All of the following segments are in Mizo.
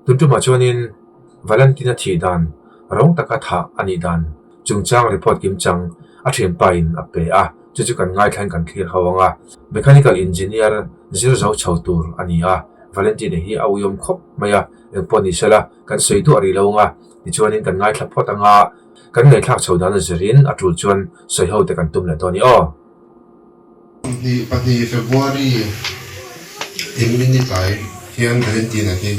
Tun tumah chuanin Valentina thih dan rawng taka thah a nih dan chungchang report kimchang a thianpain a pe a, chu chu kan ngaithlain kan thlir ho ang a. Mechanical engineer zir zo chho tur a ni a, Valentina hi a uiawm khawp mai a, engpawh ni sela kan sawi duah rih lo ang a, tichuanin kan ngaithla phawt ang a, kan ngaihthlak chho dan a zirin a tul chuan sawi ho te kan tum leh dawn i aw. 2 February in minute tlai hian Valentina hi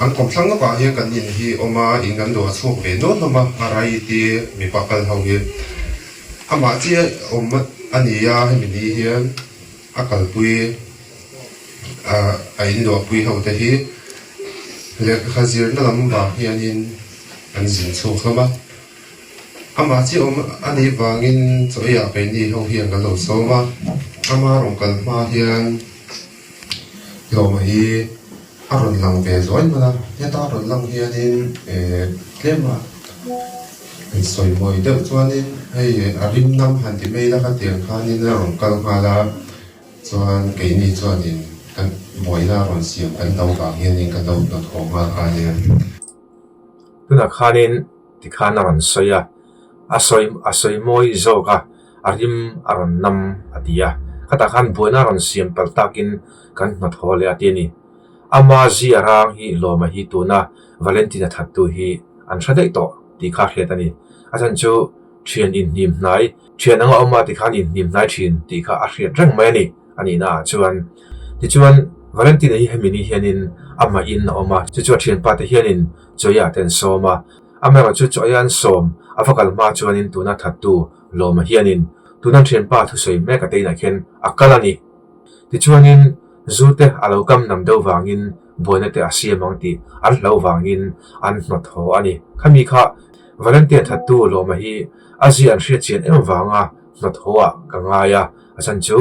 an kawmthlang lawkah hian kan in hi awm a, in kan duah chhuak ve nual hlawm a, RIT mipa kal ho hi amah chiah awm a ni a, hemi ni hian a kalpui a in luahpui ho te hi lehkha zirna lam vang hianin an zin chhuak hlawm a. Amah chi awm a nih vangin chaw eiah keini ho hian kan lo sawm a, ama rawn kal hma hian Hlawma hi a rawn lang ve zuai hman a, heta rawn lang hianin tlema han sawi mawi deuh chuanin hei a rim nam han ti mai la khatiang khanin a rawn kal nghal a, chuan keini chuanin kan buaina a rawn siam kan lo vang hianin kan lo hnawt haw nghal kha a nia. Tunah khanin Tikhan a rawn sawi a, a sawi a sawi mawi zawk a, a rim a rawn nam a ti a. Khatah khan buaina a rawn siam palh takin kan hnawthaw leh a ti a ni. Ama zia rang hi Lawma hi tuna Valentina thattu hi an hre daih tawh tih kha a hriat a ni. A chhan chu thian inhnim hnai, thian anga awm a tikhan inhnim hnai thin tih kha a hriat reng mai a ni a nihna ah chuan. Tichuan Valentina hi hemi ni hianin amah in a awm a, chu chu a thianpa te hianin Chawia te an sawm a, amaherawhchu Chawia an sawm a va kal hma chuanin tuna thattu Lawma hianin tuna thianpa thusawi mek a te inah khian a kal a ni. Tichuanin zu te a lo kam nam deuh vangin buaina te a siam ang tih an hlauh vangin an hnawt haw a ni. Khami kha Valentia thattu Lawma hi a zia an hriat chian em vanga hnawt haw ah ka ngai a, a chhan chu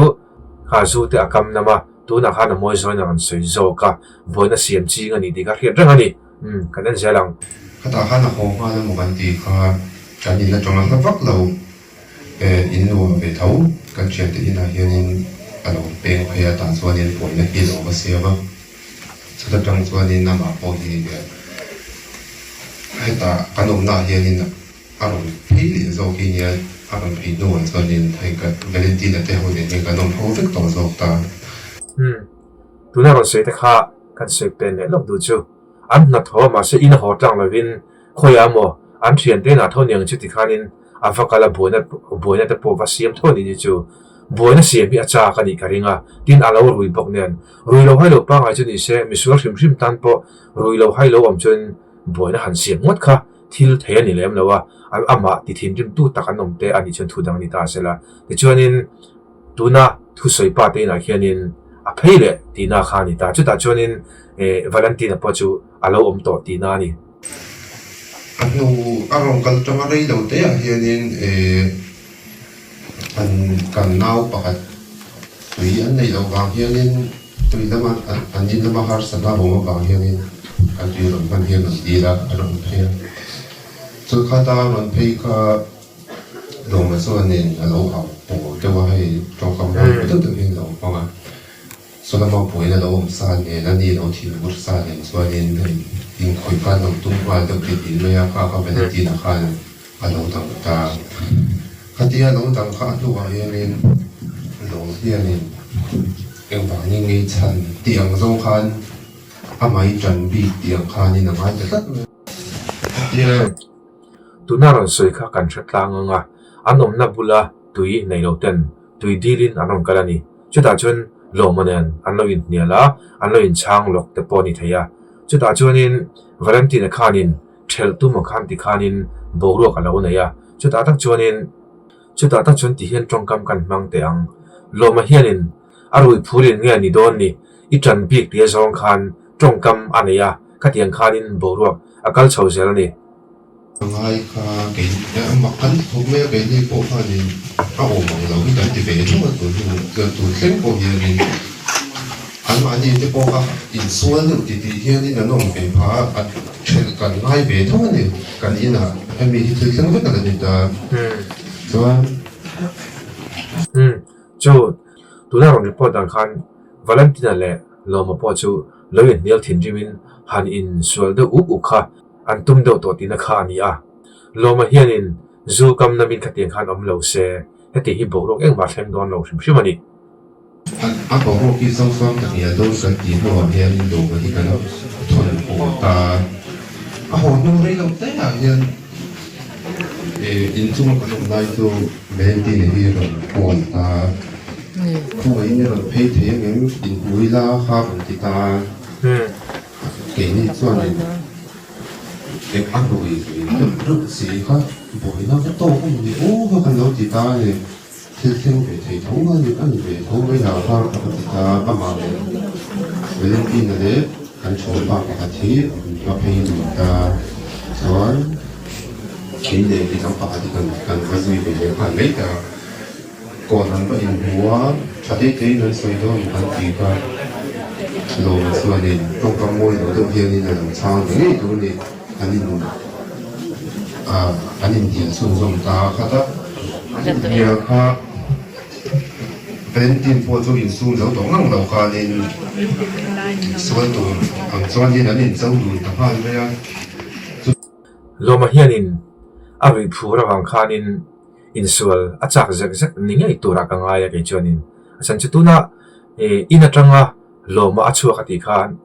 kha zu te a kam nam a, tunah khan a mawi zawiin a rawn sawi zawk a, buaina siam ching a ni tih kha hriat reng a ni. Umm, kan en zel ang. Khatah khan a haw nghal emaw kan tih kha kan in atanga hla vak lo in nuam ve tho. Kan thiante inah hianin a lo peng phei a, tah chuanin buaina hi lo va siam a. Chut atang chuanin amah pawh hi hetah kan awmnaah hianin a rawn phei leh zawk hi nia, a rawn phei hnuah chuanin hei ka Valentina te ho nen hian kan awm ho vek tawh zawk ta. Umm, tuna rawn sawi te kha kan sawi pen leh lawk duh chu. An hnathawh mahse in a haw tlang lovin khawiah emaw an thiante inah tho niang chu tikhanin a va kal a, buaina buaina te pawh va siam tho ni ni chu. Buaina siam hi a chak a nih ka ring a, tin a lo rui bawk nen. Rui lo hai lo pangngai chu ni se, misual hrim hrim tan pawh rui lo hai lo awm chuan buaina han siam ngawt kha thil thei a ni lem lo a, amah ti thinrimtu tak an awm te a nih chuan thu dang ni ta se la. Tichuanin. Tuna thusawi pa te inah khianin a phei leh tihna kha a ni ta. Chutah chuanin Valentina pawh chu a lo awm tawh tihna a ni. A hnu a rawn kal tanga rei lo te ah hianin an kan nau pakhat tui an neih loh vang hianin tui lama an in lama harsatna a awm avang hianin kan tui rawn hman hian rawn dil a, a rawn phei a. Chulkhata rawn phei kha Lawma chuanin a lo au pawl deuh a, hei tawngkam mawi deuh deuh hian a lo hmang a, sawlama buaina lo awm sa nen a ni lo thil vur sa nen chuanin hei inkhawih khan lo tum nghal deuh ti tih mai a, kha kha Valentina khan a lo dang ta. Khatia a lo dang kha a hnuah hianin Lawm hianin engvangin ngei chhan tih ang zawng khan a mai tan bik tih ang khanin a ngai ta tlat mai a. Khatia. Tuna rawn sawi kha kan hre tlang ang a, an awmna bula tui nei lo ten tui dilin an rawn kal a ni. Chutah chuan lawma nen an lo inhnial a, an lo inchhang lawk te pawh a ni thei a. Chutah chuanin Valentina khanin thelh tum ang khan tikhanin boruak a lo nei a, chutah tak chuanin chutah tak chuan tihian tawngkam kan hmang teh ang. Lawma hianin a rui phurin nge ni dawn ni, i tan bik tia zawng khan tawngkam a nei a, khatiang khanin boruak a kal chho zel a ni. A ngai kha kei a mak kan ti khawp mai a, keini pawh khanin a awm ang lo hi kan ti ve theuh a tun hnu chuan tun thleng pawh hianin anmahni te pawh kha insual deuh ti tih hianin an awm ve phah a, a ṭhelh kan ngai ve tho a ni kan inah hemi hi thil thleng vek a la ni ta chuan. Umm chu tuna rawn report dan khan Valentina leh Lawma pawh chu. lo inhnial thinrimin han insual deuh uk uk kha an tum deuh tawh tihna kha a ni a. Lawma hianin zu kam namin khatiang khan awm lo se, heti hi boruak engmah thleng dawn lo hrim hrim a ni. A boruak hi Zofam ka hnial dawn kan tih hnuah hian Lawma hi ka lo thawn haw ta. A haw hnu rei lo te ah hian inchunga kan awm lai chu Valentina hi rawn call ta. Khawngaihin i rawn phei thei ang em? Inhmu ila kha rawn ti ta. Keini chuanin eng a rui ve deuh reuh si kha buaina va tawk a ni aw kha kan lo ti ta a ni. Thil thleng ve thei tho a ni, a ni ve tho mai lo kha ka va ti ta. Amah leh Valentina leh kan thianpa pakhat hi an va phei dun ta. Chuan kei leh midang pakhat hi kan va zui ve leh nghal mai ta. Kawn an va inhmu a, tha te tein an sawi dawn kan ti kha. Lawma chuanin tawngkam mawi lo deuh hianin a lo chhang ve ngei tur a ni. An in ah an inhnial chhunzawm ta khat a, an inhnial kha Valentin pawh chu insum zo tawh ngang lo khanin sual tur ang chuanin an incho dun ta nghal mai a. Lawma hianin a ruih phur avang khanin insual a chak zek zek ni ngei turah ka ngai a kei chuanin a chhan chu tuna in atanga Lawma a chhuak a tih khan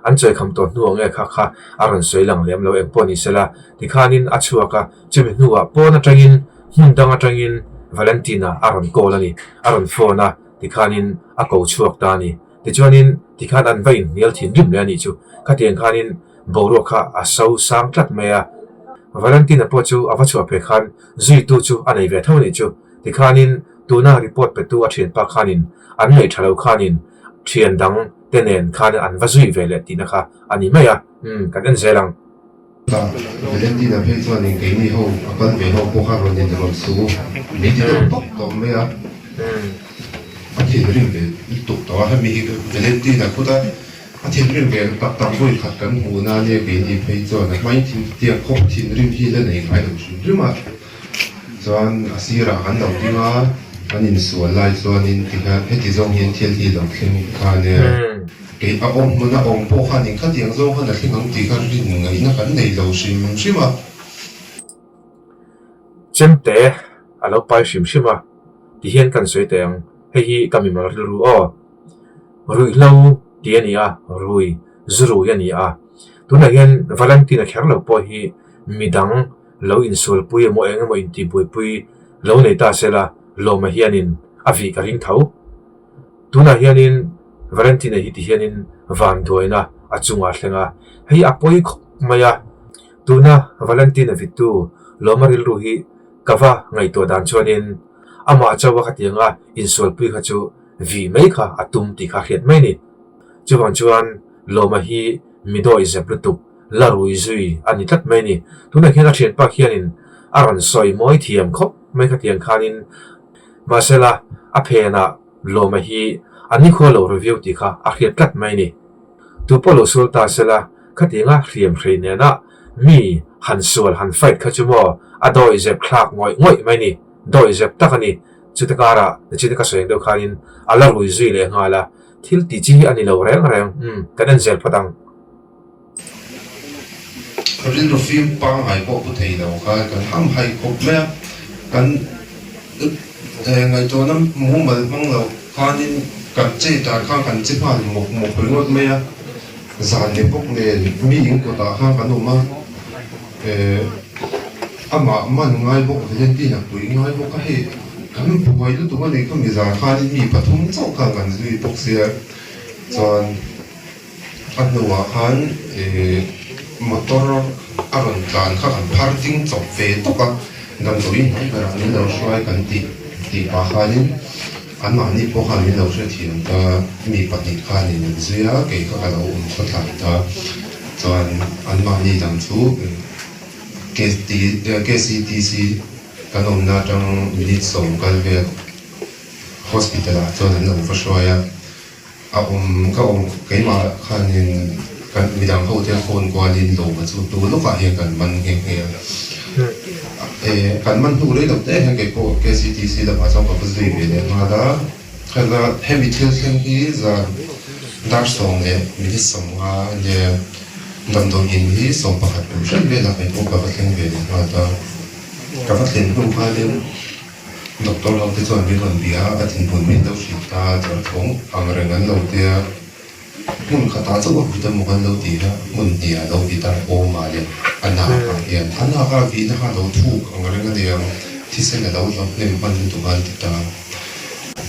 an chawikham tawh hnu ang nge kha kha a rawn sawi lang lem lo eng pawh ni sela tikhanin a chhuak a, chumi hnuah pawn atangin hmun dang atangin Valentina a rawn call a ni, a rawn phone a tikhanin a ko chhuak ta a ni. Tichuanin tikhan an va inhnial thinrim leh a nih chu khatiang khanin boruak kha a so sang tlat mai a, Valentina pawh chu a va chhuah phei khan zuitu chu a nei ve tho a nih chu tikhanin tuna report petu a thianpa khanin an ngaih tha lo khanin thian dang te nen khan an va zui ve leh tihna kha a ni mai a, umm kan en zel ang. Tah Valentina phei chuanin keini ho a kal ve ho pawh kha rawn in rawn su min ti deuh tawp tawp mai a, a thinrim ve lutuk tawh a, hemi hi Valentina kut a a thinrim ve tak tak vawi khat kan hmuh na ania keini phei chuan a hmain thin tiang khawp thinrim hi la nei ngai lo hrim hrim a. Chuan a sirah kan lo ding a, an insual lai chuanin tikhian heti zawng hian thil hi lo thleng kha nia. Kei a awm hmun a awm pawh khanin khatiang zawng khan a thleng ang tih kha rin ngaihna kan nei lo hrim hrim a. Chemte a lo pai hrim hrim a, tihian kan sawi teh ang, hei hi ka mimal rilru aw. Ruihhlo tih a ni a, rui, zu rui a ni a. Tunah hian Valentina kher lo pawh hi midang lo insualpui emaw eng emaw intihbuaipui lo nei ta sela Lawma hianin a vih ka ring tho. Tunah hianin Valentina hi ti hianin vanduaina a chungah a thleng a, hei a pawi khawp mai a. Tuna Valentina vittu Lawma rilru hi ka va ngaihtuah dan chuanin amah chauha khatianga insualpui kha chu vih mai kha a tum tih kha hriat mai a ni. Chuvang chuan Lawma hi mi dawi zep lutuk la rui zui a ni tlat mai a ni. Tunah khian a thianpa khianin a rawn sawi mawi thiam khawp mai khatiang khanin mahsela a phenah Lawma hi a nikhua lo review tih kha a hriat tlat mai a ni. Tu pawh lo sual ta sela khatianga hriam hrei nena mi han sual han fight kha chu maw a dawi zep thlak ngawih ngawih mai a ni. Dawi zep tak a ni. Chuta karah nichina ka sawi ang deuh khanin a la rui zui leh nghal a, thil tih chi hi a ni lo reng reng. Umm kan en zel phawt ang. Rilru fim pangngai pawh pu thei lo kha kan hamhaih khawp mai a, kan ngaihtuahna mumal hmang lo khanin kan che dan khan kan che nghal mawp mawp ringawt mai a, zan leh bawk nen mi in kawtah khan kan awm a, amah man ngai bawk Valentina pui ngai bawk a, hei kan buai lutuk a ni khami zan khanin mi pathum chauh khan kan zui bawk sia chuan. A hnuah khan motor a rawn tlan kha kan phar ding chawp ve tawk a, damdawiin hnai berah min lo hruai kan tih tih pah khanin anmahni pawh khan min lo hrethiam ta, mi pahnih khanin an zui a, kei kha ka lo awm khawthlai ta. Chuan anmahni dang chu KCTC kan awmna atang minute sawm kal vel hospital ah chuan an lo va hruai a. A awm ka awm keimah khanin kan midang ho te phone kualin lawma chu hnu lawkah hian kan man nghe nghe a. E kan man hnu rei lo te hian kei pawh KCTC lamah chuan ka va zui ve leh nghal a. Hemi thil thleng hi zan. Dar 10 leh minute 50 nia damdawi in hi 11 kum hret velah kei pawh ka va thleng ve leh nghal ta. Ka va thlen hnu khanin doctor ho te chuan min rawn bia a, a thinhmun min lo hrilh ta, derthawng ang reng an lo tia. Hmun khatah chauh a vit emaw kan lo ti a, hmun hniah a lo vit a, awmah leh a nakah hian a naka vihna kha a lo thuk ang reng a nia, thisen a lo hlauh hnem hman lutuk a an ti ta.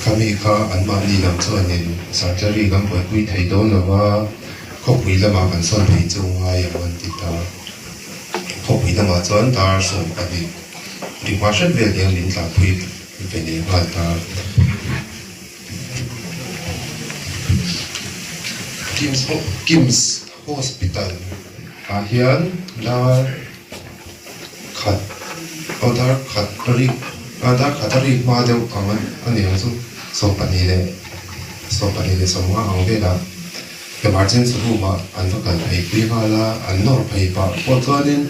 Khami kha anmahni lam chuanin surgery kan buaipui thei dawn lo va, khawpui lamah kan sawn phei chu ngai ang an ti ta. Khawpui lamah chuan dar 12 ri hma hret vel hian min tlanpui ve leh nghal ta. KIMS Hospital ah hian dar khat aw dar khat a rik ah dar khat a rik hma deuh ang a ni ang chu 12 leh 12 leh 50 ang velah emergency room ah an va kal phei pui nghal a an nawr phei pah pawh chuanin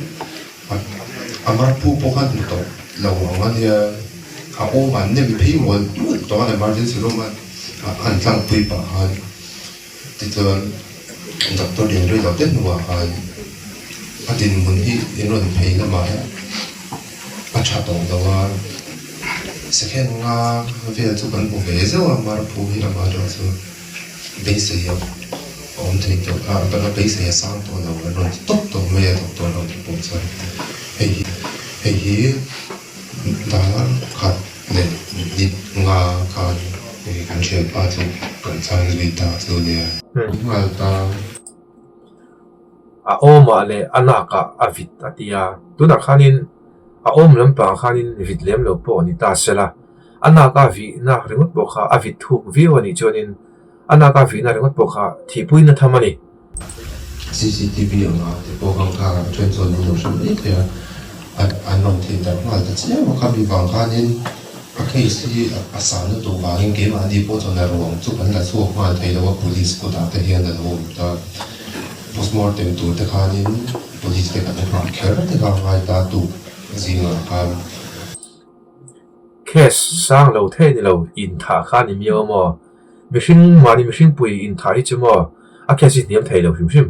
A marphu pawh khan hmu tawh lo ang a nia, a awm an nem phei mual mual tawh a emergency room a an tlangpui pah khan tichuan doctor in rei lo te hnuah khan a dinhmun hi in rawn phei lamah hian a tha tawh lo a, second nga vel chu kan hmu ve zeuh a marphu hi amaherawh chu. Beisei a awm thei tawh a, a beisei a sang tawh lo an rawn ti tawp tawp mai a doctor ho te pawh chuan hei hi hei hi dar khat leh ni nga khan hei kan thianpa chu kan chhan zui ta chu nia. Nghal ta. A awmah leh a nakah a vit a ti a, tunah khanin a awm lampangah khanin vit lem lo pawh ni ta se la, A naka vihna ringawt pawh kha a vit thuk viau a nih chuanin a naka vihna ringawt pawh kha thihpuina tham a ni. CCTV anga te pawh khan kha then chuan an lo hre mai thei a, an rawn thei darh nghal ta chiam a, khami vang khanin a case hi a san lutuk vangin keimahni pawh chuan a ruang chu kan la chhuak nghal thei lo a, police kutah te hian a lo awm ta. Postmortem tur te khanin police te kan nghah kher te kha a ngai ta tuk zingah khan. Case sang lo thei ni lo inthah kha ni miau maw? Mihring mahni mihring pui inthah hi chu maw a case hi hniam thei lo hrim hrim.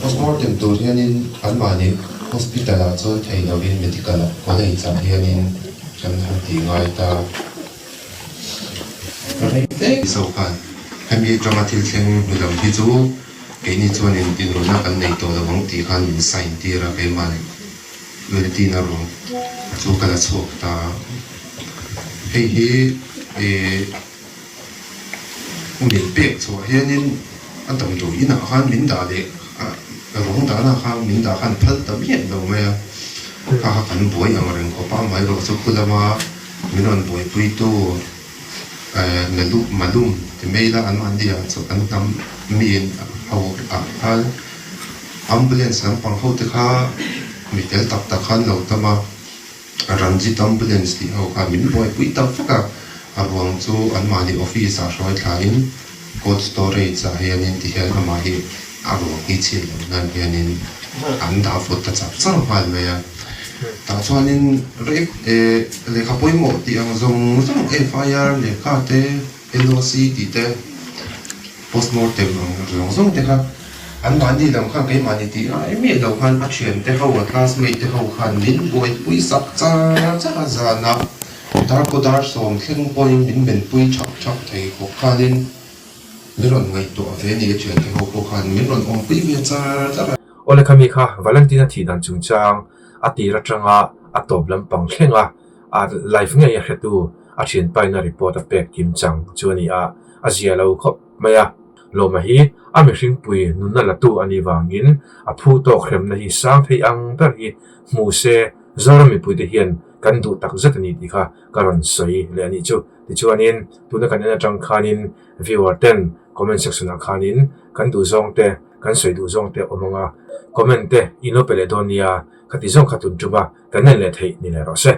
Postmortem tur hianin anmahni hospital ah chuan thei lovin medical college ah hianin kan han ti ngai ta. Rei fe zo khan hemi atanga thil thleng hnu lam hi chu keini chuanin inrawlhna kan nei tawh lo ang tih khan min sign tir a keimah Valentina ruang chu ka la chhuak ta a, hei hi ih min pek chhuah hianin a damdawi inah khan min dah leh a ruang dahna khan min dah khan phal ta miah lo mai a, kha kha kan buai ang reng khawp a, amaherawh chu khu lama min rawn buaipuitu Malum ti mai ila anmahni ah chu an hnam miin ho ah khan Ambulance lampang ho te kha mi fel tak tak khan lo tam a, Ranjit Ambulance tih ho kha min buaipui tak vek a, a ruang chu anmahni office ah hruai thlain cold storage ah hianin tihian amah hi a ruang hi chhiat loh nan hianin an dah vawt ta char char nghal mai a. Tah chuanin lehkha pawimawh tih ang zawng zawng FIR lehkha te LOC tih te postmortem ang zawng zawng te kha anmahni lam khan keimahni tih ngai miah lo khan a thiante ho a classmate te ho khan min buaipui sak char char a zan a, darkaw dar sawm thleng pawhin min menpui thak thak thei khawp khanin min rawn ngaihtuah ve a ni a thiante ho pawh khan min rawn awmpui ve char char a. Awle khami kha Valentina thih dan chungchang a tir atanga a tawp lampang thleng a, a live ngei a hretu a thianpaina report a pek kim chang chu a ni a, a zia lo khawp mai a. Lawma hi a mihringpui nunna latu a nih vangin a phu tawk hremna hi sang thei ang ber hi hmu se Zoram mipuite hian kan duh tak zet a ni tih kha ka rawn sawi leh a nih chu. Tichuanin tuna kan en atang khanin viewer ten comment section ah khanin kan duh zawng te kan sawi duh zawng te awm ang a, comment te in lo pe leh dawn nia, khati zawng kha tun tum a kan en leh theih ni leh rawh se.